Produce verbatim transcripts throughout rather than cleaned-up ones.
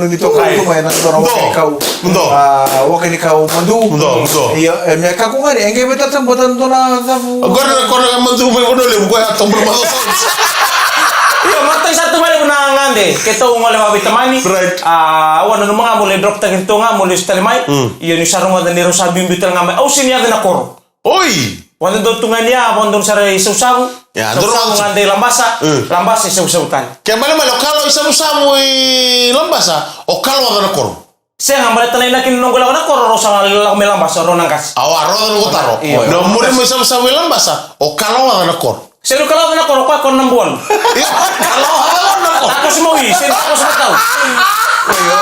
nanumi toka tu mai na dua na waka ni kau. Dou. A, waka ni kau madu. Dou, dou. Io, e me kakua ga ni, e qai me tatabu vata na dua na cavu. Agora na kona ga madu mai Vanua Levu, koya ya tobu na macawa. Io, matai sa tu mai levu na gade. Keitou gole vaveitamani. Right. A, au nanuma ga mo lai drop taki ratou ga mo lai lesu tale mai. Mm. Io, ni sa rogoca ni rau sa biubiu tale ga mai. Au sega ni yaco na koro. Oi! Vakadodonu tu ga ni a, vakadodonu sara i Savusavu. Ia, Savusavu donu ga de Labasa, mm, Labasa i Savusavu tale. Ke malemale o kalawa i Savusavu i Labasa, o kalawa na koro. Sega, baleta na inaki ni noqu lako na koro, rau sa lako mai Labasa, rau na qase. Au a rogoca na noqu taro. Io. Na muri mai Savusavu i Labasa, o kalawa na koro. Se ni kalawa na koro, koya koro na bualu. Io, kalawa na koro. Takoso mawi, se ni takoso matau. Io,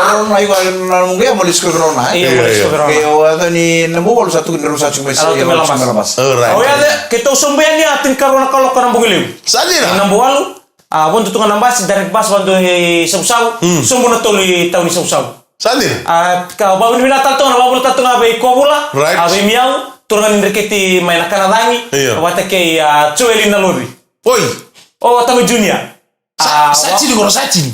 rau na iwa na noqu ya, mo lesu ko rau na, e? Io, mo lesu ko rau na. Io, a ni na bualu sa tukuni rau sa tiko mai sa, rau tiko mai Labasa. Labasa. Alright. Au ya de, keitou sobu yani a tinikarua na kaloko na bogi levu. Sa dina. Na bualu, a, vodo tu ga na basi, direct bus, vodo i Savusavu, hmm, sobu na tolu i tauni Savusavu. Sa dina. A, ka vavinavinaka tale tu ga, na vavula tale tu ga vei Kovula, right, a, vei Miau, turaga ni Dreketi mai na Kanacagi, io, vata kei, a, Joeli na Lovi. Oi. O Tama Junior. Sa, a, sa tini koro, sa tini.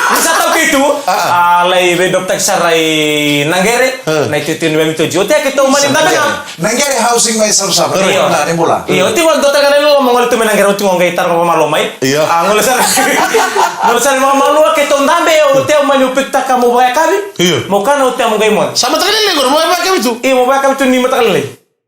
Ni sa tau kei tu, a, a, lai vei drop taki sara i Naqere, a, na itutu ni vei mitoji. Oti a keitou mani dabe ga. Naqere housing mai Savusavu. Io. Na, ni bula. Io, oti vua dua taka na loloma gole tu mai Naqere, oti gua qai tara vakamalua mai. Io. A, gole sara. Gole sara vakamalua, keitou dabe, oti au mani upikitaka mo vakayakavi. Io. Mo kana, oti au mo qai moce. Sa mataka lailai qori, mo vakayakavi tu. Io, mo vakayakavi tu ni mataka lailai.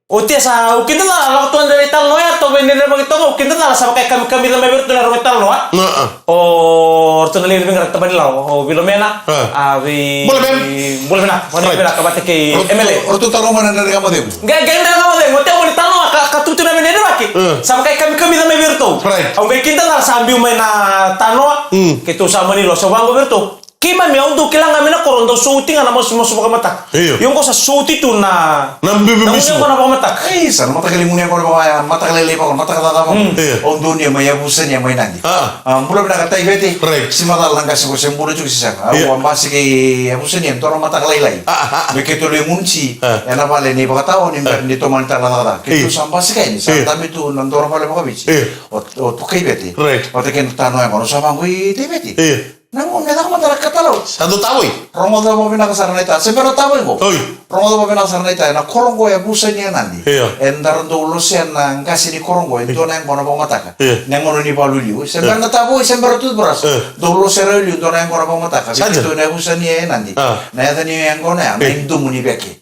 Oti ya sa, au kidacala, lako tu na italanoa ya, tou vei dredrevaki toka, au kidacala sa vaka e kamikamica mai vei iratou na rogo italanoa. Na, a. O ratou na lewe ni veiqaravi tabanilawa, o Vilomena, a, a vei Bula Mena. Bula Mena, o na Right. Vilomena, ka vata kei Ro-, M L A. Ro-, ratou taro mai na Dredre Ga Mo Cegu. Qai, qai Dredre Ga Mo Cegu, oti ya mo ni taro, ka, ka tutu na vei dredrevaki. Mm. Sa vaka e kamikamica mai vei iratou. Right. Au qai kidacala sa biu mai na tanoa, Mm. keitou sa mani lose, au vaqo vei iratou. Keimami au dau kila ga mai na koro, dau sauti ga na masumasu vakamataka. Io. Io qo sa sauti tu na, Na bibi na bisu. Io qo na vakamataka. Ei, sa na mataka lailai, qo na vaka-, mataka lailai vaka, mataka caca vaka. Mm. Io. Au dau ni mai yavusa ni mai Nadi. A. A, bula vinaka Taivete. Right. Se macala na qase qo se bula tiko se sega. Io. Au a basika i yavusa ni e dua na mataka lailai. A, a, a. Me keitou lai gunu ti, A. ena vale ni vakatawa ni A. bera ni tomani tale na cakacaka. Keitou Io. sa basika yani, sa Io. dabe tu na dua na vale vakaviti. Io. O, o Taivete. Right. O te kena tanoa ya qo, sa vaqo i Taivete. Io. Na gauna me caka mada na katalau. Sa dau tavoi. Rogoca vakavinaka sara na ita. Se bera na tavoi qo. Oi. Rogoca vakavinaka sara na ita. Na koro qo e yavusa ni e Nadi. Io. E dara dau losea na qase ni koro qo. E dua na yaqona vakamataka. Io. Na gauna ni valu i liu. Se bera na tavoi, se bera toothbrush. Io. Dau losea rawa i liu, dua na yaqona vakamataka. Sa dina. Keitou na yavusa ni e Nadi. A. Na yaca ni yaqona ya, na Io. idumu ni veke.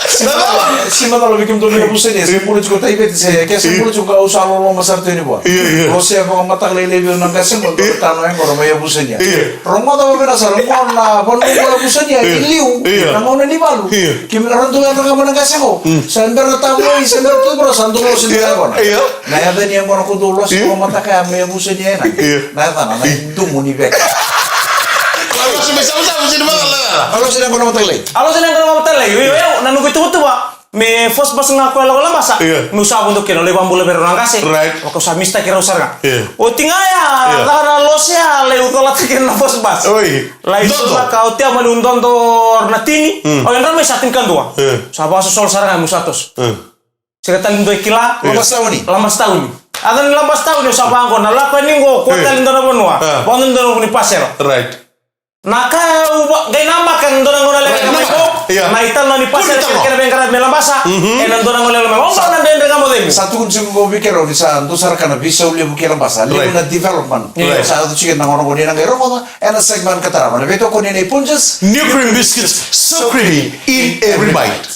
Sima talo, sima talo vei kemudou na yavusa ni, se bula tiko Taivete, se ke se bula tiko au sa loloma sara tu yani vua. Io, io. Losea vakamataka lailai vei au na qase qo, Io. tano yaqona mai yavusa ni. Io. Rogoca vakavinaka sara, qo na vanua qo yavusa ni, Io. i liu, Io. na gauna ni valu. Io. Keimami na rawa dau yadraka mai na qase qo. Mm. Sa bera na tavoi, sa bera toothbrush, sa dau lose tu Io. yaqona. Io. Na yaca ni yaqona ko dau lose Io. vakamataka ya mai yavusa ni e Nadi. Io. Na yacana, na idumu ni veke. Lose mai Savusavu, se ni macala. A lose ni yaqona mataka lailai. A lose ni yaqona mataka lailai. Io, io, na noqu ituvatuva. Me first bus ga koya lako Labasa. Io. Meu sa vodo kina, lai vakabula vei rau na qase. Right. Vaka au sa mistake rau sara ga. Io. Oti ga ya, Io. caka na lose ya, lai ucolata kina na first bus. Oi. Lai Dodo. ucolata ka oti ya mani u dodonu na tini. Mm. O yadra mai sa tinikadua. Io. Sa vakasosolo sara ga meu sa toso. Io. Sega tale ni dua e kila. Io. Labasa tauni. Labasa tauni. A yaca ni Labasa tauni, au sa vaqo na lako yani qo, ko Io. tale ni dua na vanua. A. Vaqo ni dua na vanua ni pasela. Right. Na ka au va-, qai namaka na dua na gauna lekaleka mai qo, Io. na italanoa ni pasela kei na kena veiqaravi mai Labasa, Mhm. ena dua na gauna lekaleka mai. Au Sa-, na Dredre Ga Mo Cegu. Sa tukuni tiko qo vei keirau ni sa dua sara ka na veisau levu kei Labasa, levu Right. na development. Right. Sa yaco tiko na gauna qo ni na qai rogoca, ena segment ka tarava. Na veitokoni nei Punjas. New cream biscuits, so creamy in every bite.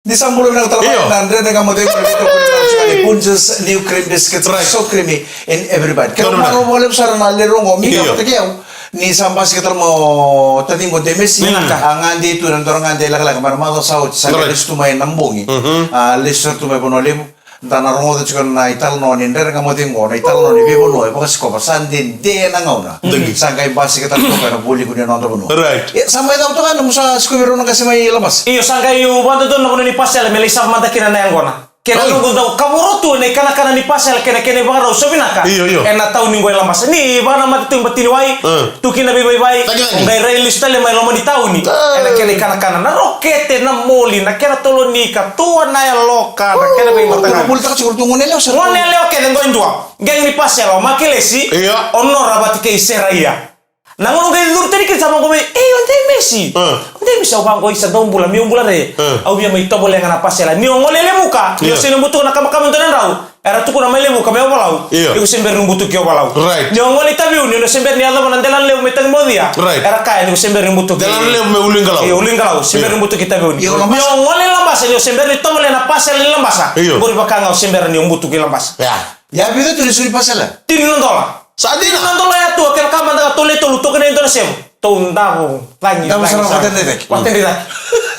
Ni sa bula vinaka tale mai Io. na Dredre Ga Mo Cegu, na veitokoni ni Punjas, new cream biscuits, Right. so creamy in every bite. Kena Donu na. marau vakalevu sara na lewe qo, mi Io. ka vata kei au. Ni sa basika tale mai o taciqu o Demesi, Vinaka. a gade tu na dua na gade lekaleka, mai na macawa sa oti, sa Right. lesu tu mai na bogi. Mhm. A, lesu sara tu mai Vanua Levu. Da na rogoca tiko na italanoa ni Dredre Ga Mo Cegu, na italanoa ni veivanua e vakasikova, sa dede na gauna. Dagi. Sa qai basika tale toka ena vualiku ni noda vanua. Right. E, sa mai cava toka na mu sa sikovi rau na qase mai Labasa. Io, sa qai u vakadodonu na vanua ni pasela me lai sava mada kina na yaqona. Kei na Oi. noqu dau kavoro tu ena ikanakana ni pasela kei na kena ivakarau sa vinaka. Io, io. Ena tauni qo e Labasa. Ni vakanamata tu e Batiniwai. E. Tu kina veivaivai, Tagi, tagi. qai rai lesu tale mai loma ni tauni. E. Ena kena ikanakana, na rokete, na moli, na kena toloni ka tua na yaloka, na kena veimataqali. Volitaka tiko tu gone yalewa sara. Gone yalewa kece qo e dua. Gang ni pasela, o Makelesi, Io. o Nora vata kei Seraia. Na gauna qai curu tani kina sa vaqo vei, ei, o Demesi. E. O Demesi, au vaqo, isa, dou bula, meu bula re. E. Au via mai tovolea ga na pasela. Ni o gole lemuka, ni o Io. sega ni butuka na kamakama e dua na drau. Era tukuna mai Levuka me Ovalau. Io. Iko se bera ni butuki Ovalau. Right. Ni o gole i Taveuni, ni o se bera ni yacova na delana levu me Tacimaocia. Right. Era kaya ni ko se bera ni butuki. Delana levu me Uluiqalau. Io, Uluiqalau, se bera ni butuki Taveuni. Io, Labasa. Ni o gole i Labasa, ni o se bera ni tovolea na pasela ni Labasa. Io. Qori vaka ga o se bera ni o butuki Labasa. Ia. Ia vica tu ni soli pasela? Tini na dola. Sa dina. Tini na dola ya tu, kevaka mada ga tou le tolu, toka na dua na sevu. Tou davo, cagi, Davo cagi, sara cagi. Vatedrecaki. Vatedrecaki.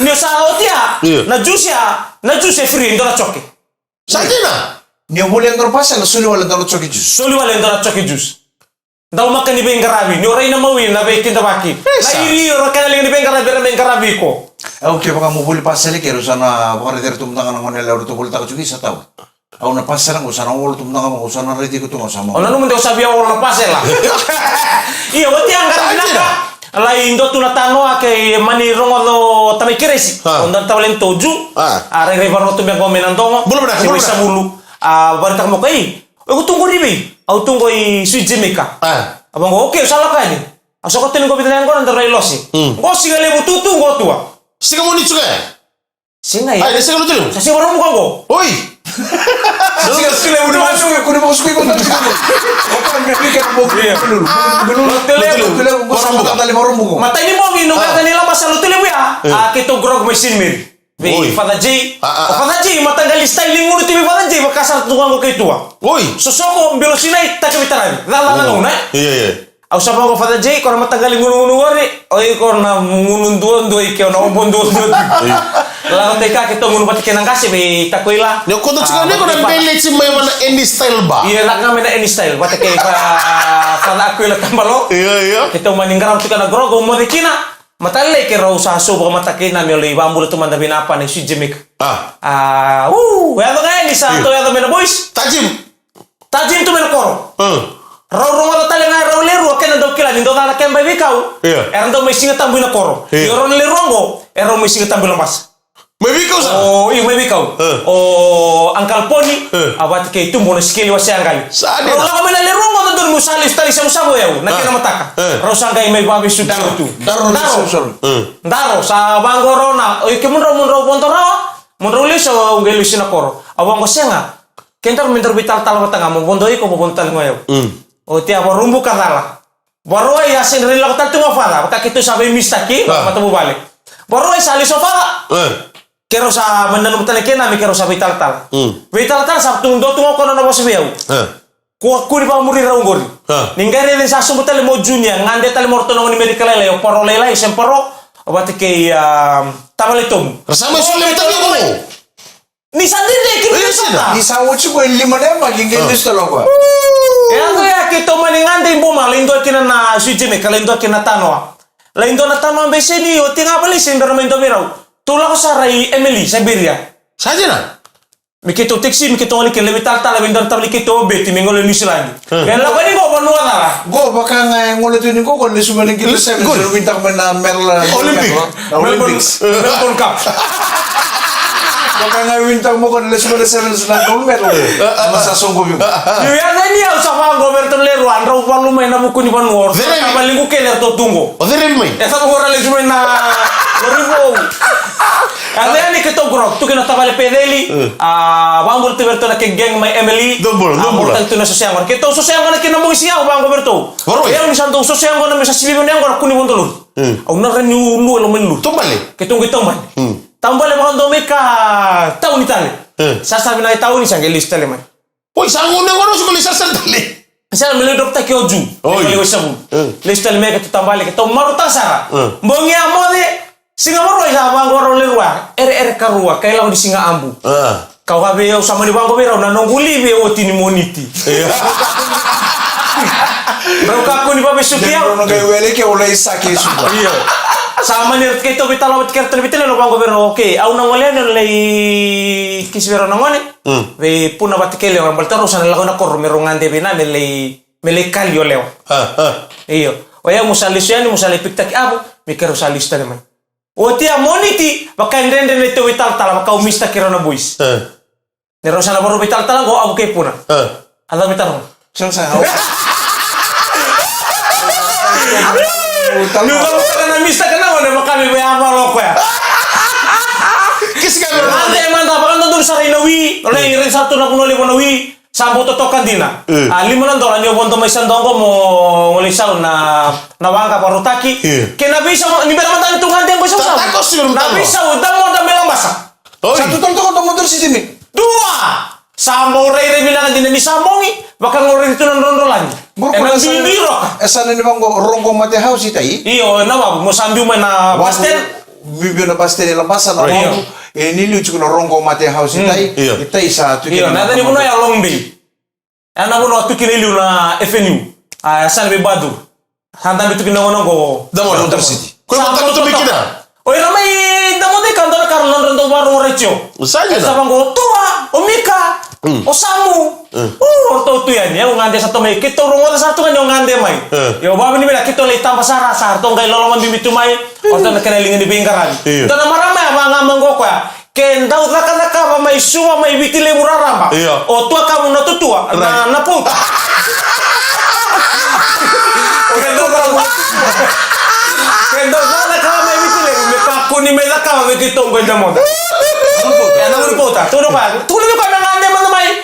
Ni o sa oti ya, Io. na jusi ya, na jusi e free, dua na joke. Sa dina. Ni o volia e dua na pasela, soli wale e dua na joke juice. Soli wale e dua na joke juice. Dau maka ni veiqaravi, ni o rai na mawi na veikidavaki. Isa. Na iri o ra kena liga ni veiqaravi, era mai qaravi iko. Au kevaka mo voli pasela, keirau sa na vakaraici ira tu mada ga na gone yalewa ratou volitaka tiko, isa, tau. Au na pasela qo, sa na olo tu mada ga, au sa na raici iko tu ga, sa ma. O nanuma de o sa via olo na pasela. Ia, oti ya qara vinaka. Lai dua tu na tanoa kei mani rogoca o tamai Keresi. A. O dua na tavaleni tou Ju. A. A rairai varau tu beka qo mai Nadogo. Bula vinaka, bula vinaka. Savulu. A, vakaraitaka mai o koya, ei, o iko tu qori vei? Au tu qo i Sweet Jamaica. A. A vaqo, okay, au sa lako yani. Au sa kotoni qo vica na yaqona, daru lai lose. Mm. Qo siga levu tu tu qo tua. Siga moni tu ga ya? Siga ya. Ai, siga levu tu. Sa siga varamuka qo. Oi. Siga, siga, kuni mo sui, kuni mo sui, kuni mo sui. Opa, me fika mo kuni mo lulu. Mo kuni mo lulu. Lotulevu. Lotulevu, mo sa mo tali mo rombo ko. Matai ni bogi, no gata ni lama sa Lotulevu ya. A, keitou grog mai Saint Mary. Vei Father J. O Father J, mataqali style ni gunu tu vei Father J, vaka sa tu qo kei tua. Oi. Sosoko, bilo sinai, taka vitaravi. Cala na gauna, e? Ia, ia. Au sa vaqo Father J, ko na mataqali gunugunu qori, o iko na gunu duadua i ke, o na obo duadua. Lako tei ka keitou gunu vata kei na qase vei Takuila. Ni o koto tiko ni ko na beleti mai vana Any Style Bar. Ia, lako ga mai na Any Style, vata kei Father Akuila Tabalo. Ia, ia. Keitou mani qarava tiko na grog, au moce kina. Matai lai keirau sa sou vakamataka kina meu lai vakabula tu mada vei na apa na Sweet Jamaica. A. A, u, yaco ga yani sa tou yaco mai na boys. Tajim. Tajim tu mai na koro. Rau rogoca tale ga rau le rua kena dau kila ni dau cala keba i veikau. Ia. Era dau mai Siga Tabu i na koro. Ia. Ia rau na le rua oqo, era mai Siga Tabu i Labasa. Mai veikau sa? O, io, mai veikau. O Uncle Poni, a vata kei tubu na sikeli wase a qali. Sa dina. Rau lako mai na le rua oqo, dodonu meu sa lesu tale i Savusavu o yau, na kena mataka. Rau sa qai mai vavesu daro tu. Daro, daro. Daro, sa vaqo rau na, o i kemudrau, mudrau vodo rawa, mudrau lesu, au qai lesu na koro. Au vaqo sega. Kedaru me daru veitalatala vata ga, mo vodo iko, mo vodo tale ga o yau. Oti a varubu ka cala. Varua ia sega ni lako tale tu ga o Father, vaka keitou sa veimisitaki, matavuvale. Varua ia sa lesu o Father. Keirau sa mani nanuma tale kina me keirau sa veitalatala. Veitalatala sa tu dua tu ga o koya na vosa vei au. Kua kua ni vakamuri rau qori. Ni qai raica ni sa sobu tale mo Junior, gade tale mo ratou na gone ni Merika lailai, o Paro lailai, o Sem Paro, vata kei, a, Tavale Tomu. Ra sa mai solia vata kei koya. Ni sa dede kina ni sa. Ni sa oti ko e lima na yabaki qai lesu tale o koya. E yaco ya keitou mani gade i Boma, lai dua kina na Sweet Jamaica, lai dua kina na tanoa. Lai dua na tanoa beseni, oti ga vale se bera mai dua vei rau. Tou lako sara i Emily, Siberia. Sa dina? Me keitou taxi, me keitou gole kina, lai veitalatala vei dua na tavale keitou o Beti, me gole New Zealand. E lako ni qo vanua cala. Qo vaka ga e gole tu ni qo, qo lesu mai na qito seven, qo. Lesu mai na Merla, Olympic. Na Olympics. Melbourne Cup. Vaka ga e win tau mo qo lesu mai na sevens na gold medal. Ama sa soqo vei. Io, ia na ni au sa vaqo vei ratou na le rua, drau valu mai na vuku ni vanua. Cere. Tavale qu kele ratou tu qo. O cere mai? E sa vaqo ra lesu mai na Lorivou. A cere ni keitou grog, tu kina tavale Peceli. A, vaqo tu vei ratou na kei gang mai Emily. Dobol, dobol. A, vaqo tu na sosea qo. Keitou sosea qo na kei na bogi siga, au vaqo vei ratou. Varoi. Ia, ni sa dou sosea qo na me sa silivi na qo na kuni vodo lori. Au na rani u lua loma ni lori. Taubale. Keitou qai taubale. Taubale vakadua mai ka tauni tale. Sa sa vinaka tauni sa qai lesu tale mai. Oi, sa gone qo na siko ni sa sa tale. Sa me lai droptaki o Ju. Oi. Mai Waisavu. Lesu tale mai keitou taubale keitou marutaka sara. Bogi a moce. Siga Vakarauwai sa vaqo rau le rua. Ere ere karua. Kai lako ni Siga Abu. Kau ga vei au sa mani vaqo vei rau na noqu live e oti ni Moniti. Ia. Rau kakua ni vavesuki au. Rau na qai wele ke au lai sake suka. Io. Sa mani keitou veitalanoa vata kei ratou na veitalanoa, vaqo vei rau, okay, au na gole yani au lai kisi vei rau na gone. Vei Puna vata kei Lewa, baleta rau sa na lako na koro me rau gade vei na me lai, me lai kali o Lewa. Io. O yau mo sa lesu yani, mo sa lai pikitaki Abu, me keirau sa lesu tale mai. Oti a Moniti, vaka e dredre na itavi talatala, vaka au misitaki rau na boys. E. Ni rau sa na varau veitalatala qo, au kei Puna. E. A cava veitalatala? Sa, sa, au. Ni rau sa na misitaka na gone, vaka me vei a valo koya. Kisi ka vei rau. Ande mada, vakadodonu sara i na wi, o lai rai sara tu na vanua levu na wi. Sa bau totoka dina. E. A, lima na dola ni o vodo mai Sadogo mo gole i Sau na, na waqa vakarautaki. E. Kei na veisau, ni bera mada ni tu gade qo i Sau. Sa, sa, sa, na veisau, Damoda me Labasa. Oi. Sa tu totoko Damoda sitimi. Dua! Sa bau rairai vinaka dina ni sa bogi, vaka qo rairai tu na drodrolagi. Ena bibi roka. E sa na ni vaqo Roqomate House i tai? Io, na wavu, mo sa biu mai na bus stand. Biubiu na bus stand e Labasa na wavu. E ni liu tiko na Roqomate House i tai. Io. I tai sa tu kina na vanua ya Long Bay. E na vanua tu kina i liu na F N U. A, sa na vei Badu. Sa dabe tu kina gona qo. Damoda City. Ko sa dabe tu kina. O ira mai Damoda i ka dua na ka ra nodra dau varogo retio. Sa kina. E sa vaqo, Tua, o Mika, o Samu. O ratou tu yani, au gade sa tu mai, keitou rogoca sa tu ga ni o gade mai. Io, vavini vila keitou lai taba sara, sa ratou qai loloma bibi tu mai. O ratou na kena liga ni veiqaravi. Io. Dua na marama ya vaga mai qo koya. Ke dau cakacakava mai Suva mai Viti Levu raraba. Io. O tuakavu na tutua, na, na pouta. Ke dau cakacakava mai Viti Levu, me kakua ni mai cakava vei keitou qo i Damoda. E na vuri pouta. Tukuna koya, tukuna vei koya me gade mada mai.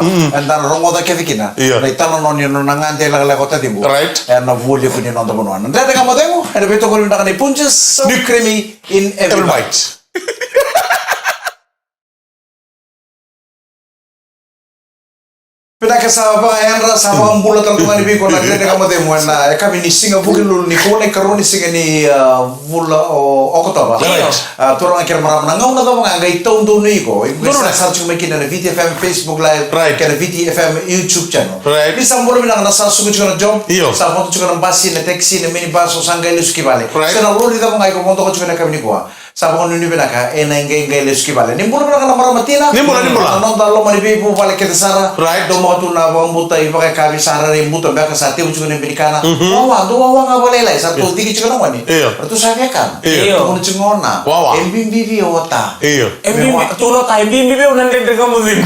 nikua. Mm. Eda na rogoca kece kina. Io. Na italanoa ni nona gade lekaleka o taciqu. Right. Ena vualiku ni noda vanua. Na Dredre Ga Mo Cegu, ena veitokoni vinaka nei Punjas, so creamy in every bite. Vinaka, sa vakayadra, sa vakabula tale tu ga yani vei iko na Dredre Ga Mo Cegu ena yakavi ni siga Vukelulu nikua, na ikarua ni siga ni, ah, vula o Okotova. Right. Ah, turaga kei na marama, na gauna cava ga e qai taudonu vei iko? Iko qai sarasara tiko mai kina na Viti F M Facebook Live, right, kei na Viti F M YouTube channel. Right. Ni sa bula vinaka, na sa suka tiko na job, io, sa vodo tiko na basi, na taxi, na minibus, o sa qai lesu ki vale. Right. Se na lori cava ga iko vodoka tiko ena yakavi nikua. Sa vakanuinui vinaka, ena qai qai lesu ki vale. Ni bula vinaka na marama tina. Ni bula, ni bula. Na noda loma ni veivuvale kece sara. Right. Dau maka tu na vakabauta i vakayakavi, sa rairai buta beka, sa tevu tiko na binikana. Mhm. Wawa, dou wawa ga vakalailai, sa ratou ciki tiko na gone. Io. Ratou sa via kana. Io. Tukuna tiko na gone. Wawa. E bibi vei au o Ta. Io. E bibi, tukuna o Ta, e bibi vei au na Dredre Ga Mo Cegu.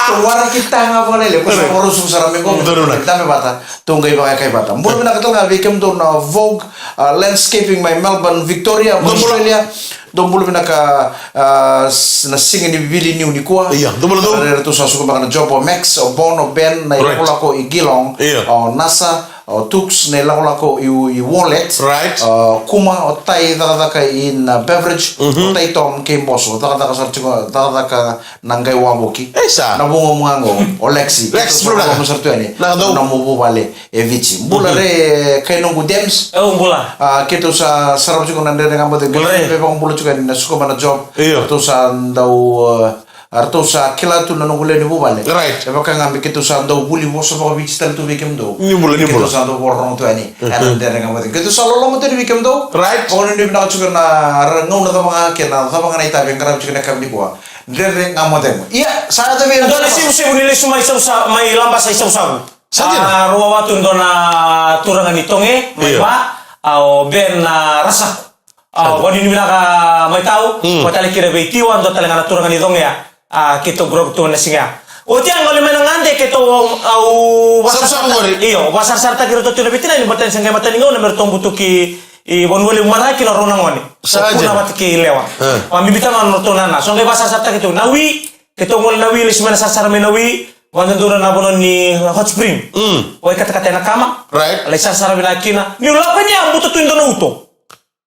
Tou waraki Ta ga vakalailai, ko sa, right, vakarusu sara me qo. Donu na. Dabe vata. Tou qai vakayakai vata. Bula vinaka tale ga vei kemudou na Vogue, ah, Landscaping mai Melbourne, Victoria, mai Australia. Dou bula vinaka, ah, s-, na siga ni vili niu nikua. Io, dou bula, dou. Era, eratou sa suka beka na job, o Max, o Bon, o Ben, na, right, ilakolako i Geelong. Io. O Nasa, o Tux, na ilakolako i, i Wallet. Right. O Kuma, o Tai, cakacaka i na beverage. Mhm. O Tai Tom, kei Boso, cakacaka sara tiko, cakacaka na qai wavoki. E sa. Na vuqa muga qo, o Lexi. Lex, keitou sa bula. Vuqa muga sara tu yani. Na dou. Na nomu vuvale e Viti. Bula, mhm, re, kai noqu Dems. Au bula. Ah, keitou sa sarava tiko na Dredre Ga Mo Cegu. Bula, re. Me vakabula tiko yani na suka mai na job. Io. Ratou sa dau, ah, ratou sa kila tu na noqu lewe ni vuvale. Right. E vaka ga me keitou sa dau vuli vosa vakaviti tale tu vei kemudou. Ni bula, ni bula. Keitou sa dau vakarorogo tu yani. Mhm. Ena Dredre Ga Mo Cegu. Keitou sa loloma tu yani vei kemudou. Right. Vakanuinui vinaka tiko na ra-, gauna cava ga kei na cava ga na itavi e qaravi tiko ena yakavi nikua. Dredre Ga Mo Cegu. Ia, sa yaco vei ira. Dua na isevusevu ni lesu mai Savusavu, mai Labasa i Savusavu. Sa dina. A, rau wawa tu, dua na turaga ni Toge mai, io, Va, a, o Ben, a, Rasaku. A, sa dina. Vakanuinui vinaka mai Tau, mm, vaka tale kina vei Tiwa, dua tale ga na turaga ni Toge ya. A, keitou grow tu na siga ya. Oti ya, gole mai na gade, keitou, au, au, Savusavu qori. Io, vakasarasarataki iratou tu na veitinaini, baleta ni se qai matani gauna me ratou butuki i Vanua Levu Marama kei na rau na gone. Sa dina. Kuna vata kei Lewa. E. Vakabibi tale ga na nodratou nana. So qai vakasarasarataki tu. Na Wai, keitou gole na Wai, lesu mai na sarasara mai na Wai. Vakadodonu na vanua ni Hot Spring. Mm. Wai katakata ena kama. Right. Lai sarasara vinaka kina. Niu lako yani, a buta tu e dua na uto.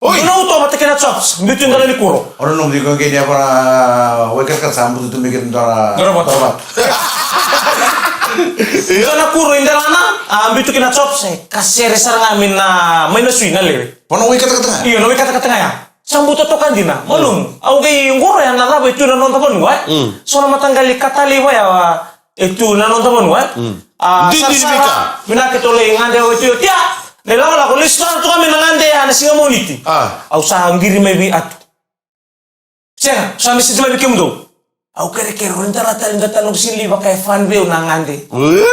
Oi. Dua na uto vata kei na chops. Biu tu e dua na kuro. O na nomu tiko kei ni a vara wai katakata sa buta tu mai kei na dua na, dua na vatu. Dua na kuro i delana, a biu tu kei na chops, e kasere sara ga mai na, mai na sui na lewe. Pa na wai katakata ga? Io, na wai katakata ga ya. Sa buta toka dina. Malumu. Mm. Au qai qoro ya na cava e tu na noda vanua, e? Mm. So na mataqali katale vaya, e tu na noda vanua, e? Mm. A, didi, sarasara, vinaka keitou lai gade, au e tu, oti ya. Na ilakolako, lesu sara tu ga mai na gade ya na siga Moniti. A. Au sa qiri mai vei Atu. Sega, sa message mai vei kemudou. Au kerekere, rau dara tale, dara tale, noqu sega ni vaka e fun vei au na gade. Ui,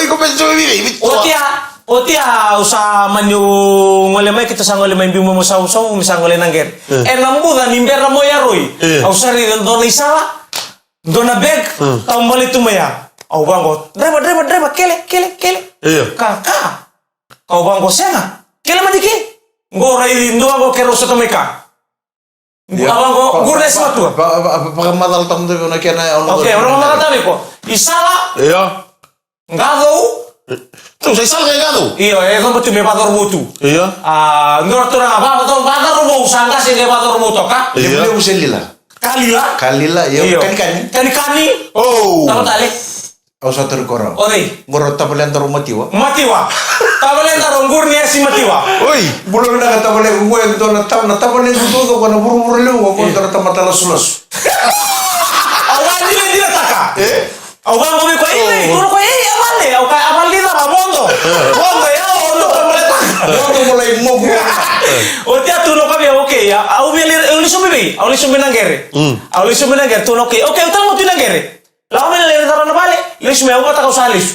iko penso vei, vei, vei. Oti ya, oti ya, au sa mani gole mai, keitou sa gole mai, biu mai Savusavu, me sa gole Naqere. E. Ena buca ni bera mo yaroi. E. Au sa raica e dua na isala, dua na bag, mm, taubale tu mai ya. Au vaqo, driver, driver, driver, kele, kele, kele. Io. Ka, ka. Au vaqo, sega. Kele mada i ke. Qo raici dua qo keirau sota mai ka. Io. Au vaqo, qori na yasi matua. Va, va, va, vakamacala tale mada vei au na kena, au na... Okay, au na vakamacala tale vei iko. Isala. Io. Qacou. Tu sa isala kei qacou? Io, e coba tu me vacauravou tu. Io. A, dua na turaga, va, va, vacauravou, sa qase qai vacauravou toka. Io. Levulevu se lila? Ka lila. Ka lila, io. Io. Kanikani. Kanikani. O. Tava tale. Au sa tauri koya. O cei? Qori tavaledaru Matiwa. Matiwa. Tavaledaru, qori ni yasi Matiwa. Oi. Bula vinaka tavalequ, qo e dua na ta-, na tavalequ taucoko ena vuravura levu, qo e dua na tamata lasulasu. Au vakadinadinataka. E? Au vaqo vei koya, ei, vei, tukuna o koya, ei, a vale, au kaya, a vale ni cava, vodo. Vodo, ia, vodo, vodo. Vodo mo lai moku. Oti ya tukuna o koya vei au, okay, ia, au via lai, au lai sobu vei, au lai sobu i Naqere. Mm. Au lai sobu i Naqere, tukuna, okay, okay, au tala mai tu i Naqere. Lako mai lai cava na vale, lesu mai, au vakataka au sa lesu.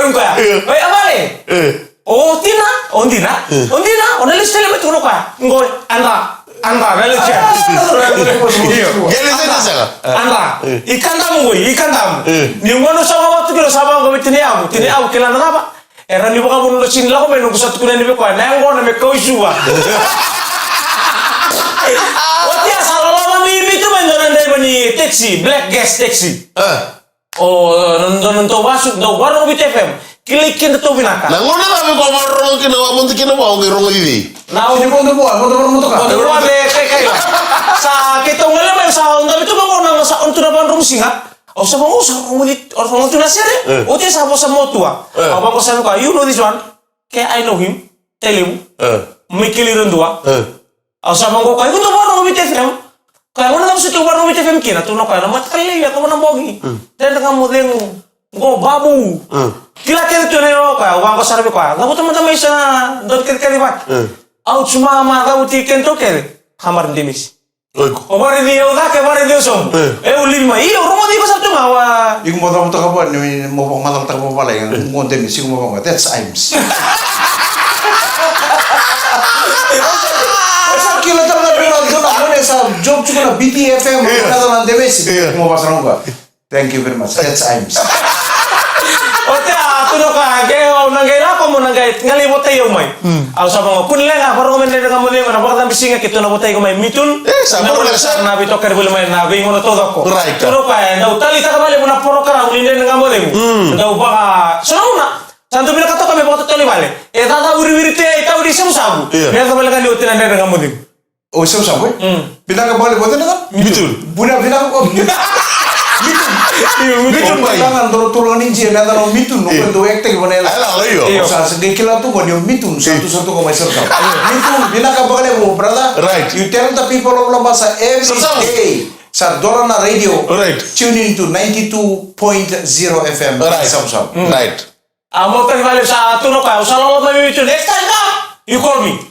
Oi, koya. Oi, a vale. O Dina, o Dina, o Dina, o na lesu tale mai tu na koya. Qo, andra, andra, na lesu. Io. Qai lesu tale saka. Andra. I kadamu qoi, i kadamu. Ni qo na sa vava tu kina sa vava qo me tini yavu, tini yavu kila na cava. Era ni vakavuna na sini lako mai noqu sa tukuna ni vei koya. Na yaqona me kau i Suva. Oti a sa loloma mi, mi tu mai dua na draiva ni taxi, black gas taxi. O, dua na dau vasu, dau varogo Viti F M. Kilai keda tau vinaka. Na gauna cava ko varogo kina, wa, monta kina, wa, o qai rogo i vei? Na o ni vodo vua, vodo vua motoka. Vodo vua me kai kai. Sa keitou gole mai, sa o davi tu mai qo na, sa on tu na vadromu siga. Au sa vaqo, sa rogo i, au sa rogo tu na sere. Oti sa vosa mo tua. Au vaqo sa vaqo, you know this one? Ke I know him. Tailevu. Mai keli ra dua. Au sa vaqo koya, iko dau varogo Viti F M. Koya, gona cava sa tou varogo Viti F M kina, tou na koya, na mataka lailai, koya na bogi. Dredre Ga Mo Cegu. Qo babu. Kila kece tu na io koya, au vaqo sara vei koya. Cavuta mada mai sa dua na kacikaci vata. Au tu mama, cavuti keitou kece. Hamar Demesi. O varaici au cake, varaici au sobu. E, au livi mai. Io, rogoci iko sara tu ga wa. Iko mo cavutaka vua ni mo vakamacalataka vakavalagi. Qo Demesi, iko mo vaka. That's Imes. Sa kila tale na vila dua na mone sa job tiko na B T F M, na dua na Demesi. Mo vasa na uka. Thank you very much. That's Imes. Oti a tu na ka, ke au na qai lako mo na qai, qai lai votai au mai. Au sa vaqo, kua ni leqa, varogo me Dredre Ga Mo Cegu, na vakacabisiga keitou na votai iko mai Mitun. E, sa na vaqo, sa na veitokani voli mai na veigauna taucoko. Right. Tu na ka, e dau taleitaka vale mo na porokaramu ni Dredre Ga Mo Cegu. Dau vaka, so na una. Sa dau vinakata toka me vakatotolo i vale. E caca wiriwiri tu e tau ni savusavu. Io. Me yaco vale ga ni oti na Dredre Ga Mo Cegu. O savusavu, e? Vinaka vakalevu, o cei na yaca? Mitun. Buna vinaka ko Mitun. Mitun. Io, Mitun. Mitun, mai. Vinaka, dua na turaga ni Jia, me yaca na Mitun, o dau act-taki vua na yaca. Ala, ala, io. Io. Sa, sa qai kila tu qo ni o Mitun, sa tu sa tu qo mai savusavu. Mitun, vinaka vakalevu, brother. Right. You tell the people of Labasa every day. Sa dola na radio. Right. Tune in to ninety-two point zero F M. Right. Savusavu. Right. A mo tani vale sa tu na ka, au sa lolo mai Mitun. Next time ka, you call me.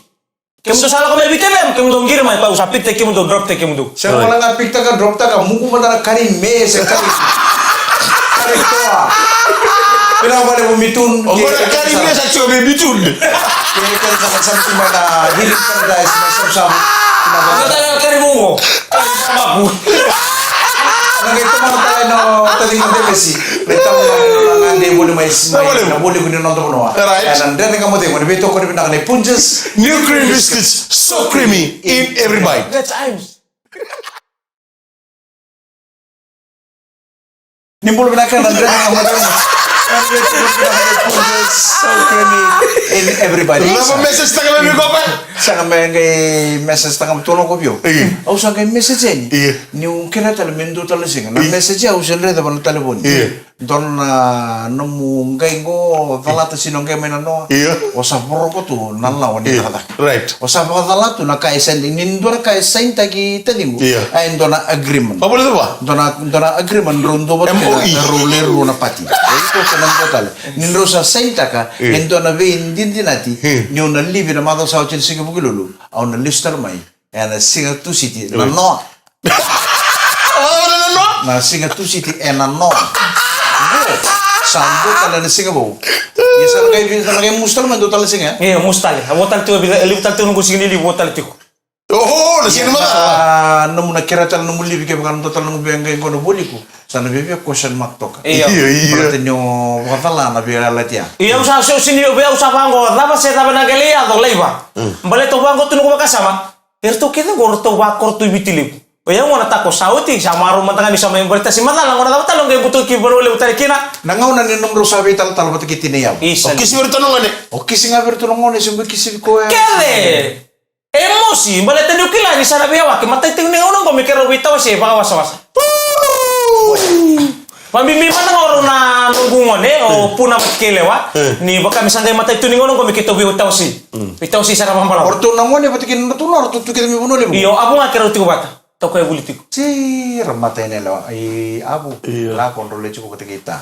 Kemudou sa lako mai Viti F M, kemudou qiri mai, au sa pick-taki kemudou, drop-taki kemudou. Sega wale ga pick-taka, drop-taka, muku mada na kari me se kari. Kari toa. Vinaka valevu Mitun. O kari me sa tiko me Mitun. Kere kere sa sa tu mai na Healing Paradise, mai savusavu. Vinaka valevu. Kari muku. Kari mamaku. Na qai tomana tale na taciqu Demesi. Na itavi na gade voli mai, mai na voli ko ni noda vanua. Right. Ena Dredre Ga Mo Cegu, ni veitokoni vinaka nei Punjas. New cream biscuits, so creamy in every bite. That's Imes. Ni bula vinaka na Dredre Ga Mo Cegu. Punjas, so creamy in every bite. Lava message taka me me kopa. Sega me qai message taka me tolo ko vio. Io. Au sa qai message yani. Io. Niu kila tale me dua tale siga. Na message au se raica va na talevoni. Io. Dua na nomu qai qo calata sina qai mai na noa. Io. O sa voroka tu na lawa ni cakacaka. Right. O sa vakacala tu na ka e sign, ni dua na ka e sign-taki taciqu. Io. A e dua na agreement. Dua na, dua na agreement, drau dua vata kina, M O E. Drau lewe rua na party. E iko kei na dua tale. Ni drau sa sign-taka, e dua na veidinadinati, niu na livi na macawa sa oti ni siga Vukelulu, au na lesu tale mai. Ena siga Tusiti, na noa. Na siga Tusiti, ena noa. Qo, sa dua tale na siga vou. Ia sa na qai, sa na qai musu tale mai dua tale siga, e? Io, musu tale. A vo tale tu, e levu tale tu noqu siga ni livi, vo tale tiko. Oho, na siga ni macawa. Nomu na kere tale nomu livi kevaka na dua tale nomu veiqai qo na voliku. Sa na via question mark toka. Io. Io, io. Baleta ni o vakacala na veiyalayalati ya. Io, au sa, se, se ni, au sa vaqo, cava se cava na qai lai yaco, laiva. Baleta au vaqo tu noqu vakasama. Eratou kece qo, ratou vakoro tu i Viti Levu. O yau gona tako sa oti, sa marau mada ga ni sa mai baleta si macala, gona cava tale o qai butuki vanua levu tale kina. Na gauna ni nomudrau sa veitalatala vata kei tinai yau. Isa. O kisi vei iratou na gone. O kisi ga vei iratou na gone, se bau kisi vei koya. Kece! E mosi, baleta niu kila ni sa na veiyawaki, matai tiko ni gauna oqo me keirau veitawasei vakawasawasa. Vabibi mada ga o rau na noqu gone, o Puna vata kei Lewa, ni vaka me sa qai matai tu ni gauna oqo me keitou veitawasei. Veitawasei sara vakabalavu. O ratou na gone vata kei na ratou na, o ratou tu kece mai Vanua Levu. Io, a vu ga keirau tiko vata. Toka e vuli tiko. Tira mata ina lewa. I avu. Io. Lako dro le tiko kata kita.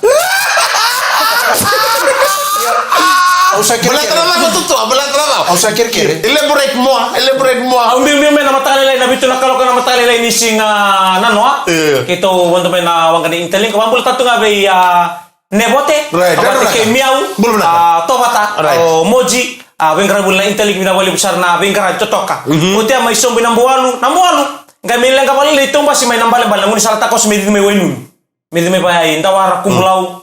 Au sa kere kere. Baleta na lava tutu, baleta na lava. Au sa kere kere. Elaborate more, elaborate more. Au biu biu mai na mataka lailai, na vitu na kaloko na mataka lailai ni siga na noa. Io. Keitou vodo mai na waqa ni Interlink. Vabula tatu ga vei a Nevote, right, a Vate right, kei right. Miau, bula vinaka. A Tovata, right. O Moji, a veiqaravi vuli na Interlink, vinaka vakalevu sara na veiqaravi totoka. Mhm. Oti a mai sobu i na Bualu, na Bualu. Qai mai leqa vale i Tobasi mai na balebale, na gaunisala takoso me cici mai Wainunu. Me cici mai vaya i Dawara, Kumulau. Mm.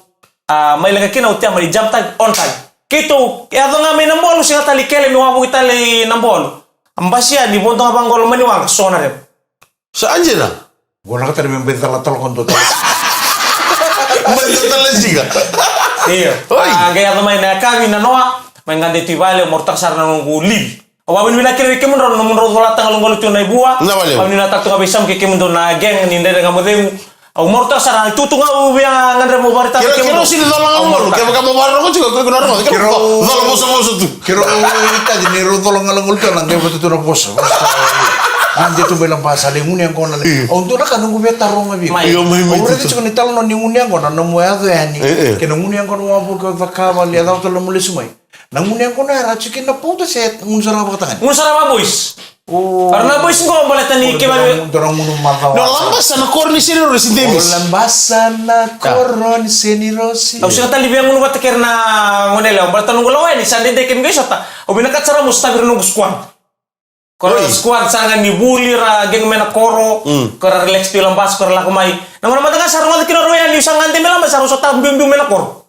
A mai leqa kina oti a mai jump time, on time. Keitou, e yaco ga mai na Bualu, sega tale i kele me wavoki tale i na Bualu. A basi ya ni vodo ga vaqo loma ni waqa, so na reva. Sa anjina. Go laka tale me bai cala talo kondo tale. Bai cala tale siga. Io. Oi. A, qai yaco mai na yakavi na noa, mai gade tu i vale, au marautaka sara na noqu livi. Au vavinavinaka kina vei kemudrau na nomudrau colata galugalu tu na ivua. Na vale. Vavinavinaka tale tu ga vei Samu kei kemudou na gang ni Dredre Ga Mo Cegu. Au marautaka sara na itukutuku ga au via gadreva au vakaraitaka vei kemudrau. Kira, kira sini cola galugalu, kevaka mo vakarorogo tiko, ko iko na rogo, kira cola vosavosa tu. Kira itaci ni rau cola galugalu tu na qai vata tu na vosa. A de tu mai Labasa, lai gunu yaqona lai. Io. Au dua na ka noqu via taroga vei iko. Mai. Io, mai, mai, au raica tiko ni talanoa ni gunu yaqona, nomu yaco yani. E, e. Kei na gunu yaqona wavoki au cakava, lai yaco tale nomu lesu mai. Na gunu yaqona era tiko kina na pauta se gunu sara vakatagane. Gunu sara vakaboys. O. Era na boys qo baleta ni kevaka dou na gunu macawa. No, Labasa na koro ni senirosi Demis. O Labasa na koro ni senirosi. Au sega tale ni via gunu vata kei ira na gone yalewa baleta noqu lako yani sa dede kei qai sota. Au vinakata sara mo sotavi ira noqu squad. Ko ra squad sara ga ni vuli, ra gang mai na koro, ko ra relax tu i Labasa, ko ra lako mai. Na gauna mada ga sa rogoca kina o rau yani, sa gade mai Labasa, sa rau sota biubiu mai na koro.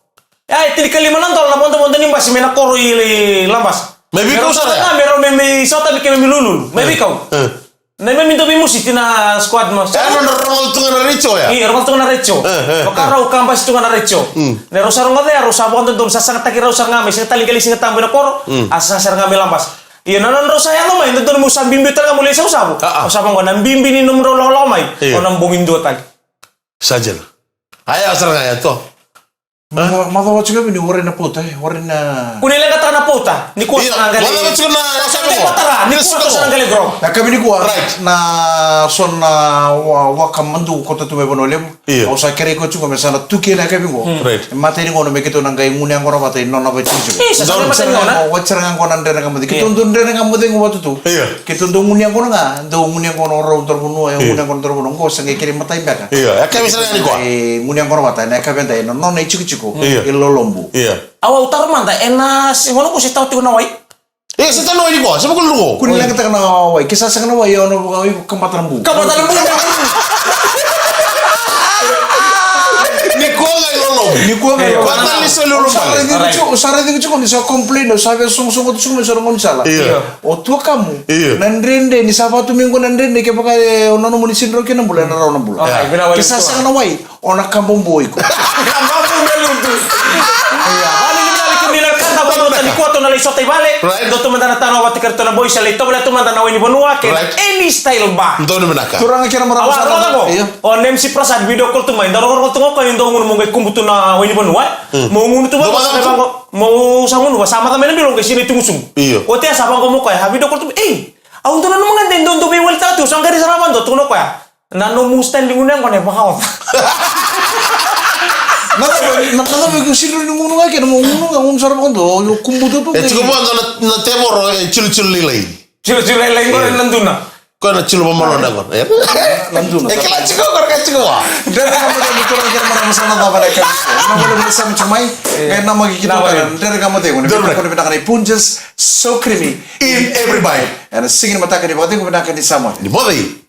Ia, e tinikalima na dola na vodovodo ni basi mai na koro i Labasa. Mai veikau sara ga, me rau mai, mai sota me keimami lululu. Mai veikau. Na keimami dau veimositi na squad ma. E, na rau rogoca tu ga na retio ya. Io, rogoca tu ga na retio. Vakarau ka basi tu ga na retio. Na rau sa rogoca ya, rau sa vakadodonu, sa sagataki rau sara ga mai, sega tale ni qai lai Sigatabu ena koro, a sa sara ga mai Labasa. Io, na nodrau sa yaco mai, dodonu meu sa biubiu tale ga meu lai savusavu. A, a. Au sa vaqo, na bibi ni nomudrau lakolako mai, io, o na bogi dua tale. Sa dina. Aya, sara ga ya to. Ma, ma, ma, tiko vini, warai na pauta, e, warai na. Kua ni leqataka na pauta, nikua sa na qai lai. Io, warai tiko na, sa na qai patara, nikua sa na qai lai ground. Na yakavi nikua, right, na so na wa, waka madu ko tatu mai Vanua Levu. Io. Au sa kerei koya tiko me sa na tuki ena yakavi qo. Right. E matai ni gauna me keitou na qai gunu yaqona vata i nona vaitikotiko. Io, sa sara vata ni gauna. Oti sara ga qo na Dredre Ga Mo Cegu. Keitou dau Dredre Ga Mo Cegu vata tu. Io. Keitou dau gunu yaqona ga, dau gunu yaqona o rau, dau vanua, e gunu yaqona dau vanua qo, sa qai kerei matai beka. Io, yakavi sara ga nikua. E gunu yaqona vata ena yakavi edai, na nona itikotiko. Io. I Lolobu. Io. Au, au taro mada, ena se gauna qo se tawa tiko na wai. E, se tano ni ko, se vakulu ko. Kua ni leqataka na wai, ke sa sega na wai, au na vaka, au kabata na bu. Kabata na bu. Ni ko ga i Lolobu. Ni ko ga i Lolobu. Ko tale ni soli Lolobu. Sa raici tiko, sa raici tiko ni sa complain, sa via sogosogo tu sogo mai sa na gaunisala. Io. O tu kamu. Io. Na dredre, ni sa vatu mai qo na dredre, kevaka, e, o na nomuni sini rau kei na bula, ena rau na bula. Ke sa sega na wai, o na kababu iko. Kababu me lutu. Ia, vale ni vale kemuni na kata, vale ni kua tou na lai sota i vale. Right. Dou tu mada na tano vata kei ratou na boys, lai tovolea tu mada na wai ni vanua, kei na Any Style Bar. Donu vinaka. Turaga kei na marama sara. Io. O na M C Prasad video call tu mai, dau rokoroko tu ga o koya ni dau gunu mo qai kubu tu na wai ni vanua. Mo gunu tu vaqo, mo sa gunu vaqo, sa maca mai na bilo qai sinai tu gusumu. Io. Oti ya sa vaqo mo koya, a video call tu mai, ei, au dau nanuma ga de dou dau veiwalitaka tu, sa qai rai sara vaqo, tukuna o koya. Na nomu style ni gunu yaqona e vakaoca. Na cava, na cava iko sega ni gunu ga kina, mo gunu ga, gunu sara vakadua, o kubuta tu. E tiko vaqo na, na tevoro, e, cilocilu lailai. Cilocilu lailai qo na duna. Koya na cilu vamalua na qo. E. Na duna. E kila tiko, koya ka tiko va. Dredre Ga Mo Cegu, turaga kei na marama, sa na cava na ka. Na vale mo sa mai. E. Qai namaki keitou tale. Dredre Ga Mo Cegu. Dredre. Kona vinaka na ipunjas, so creamy. In every bite. Ena siga ni mataka ni vakacegu, vinaka ni sa moce. Ni moce.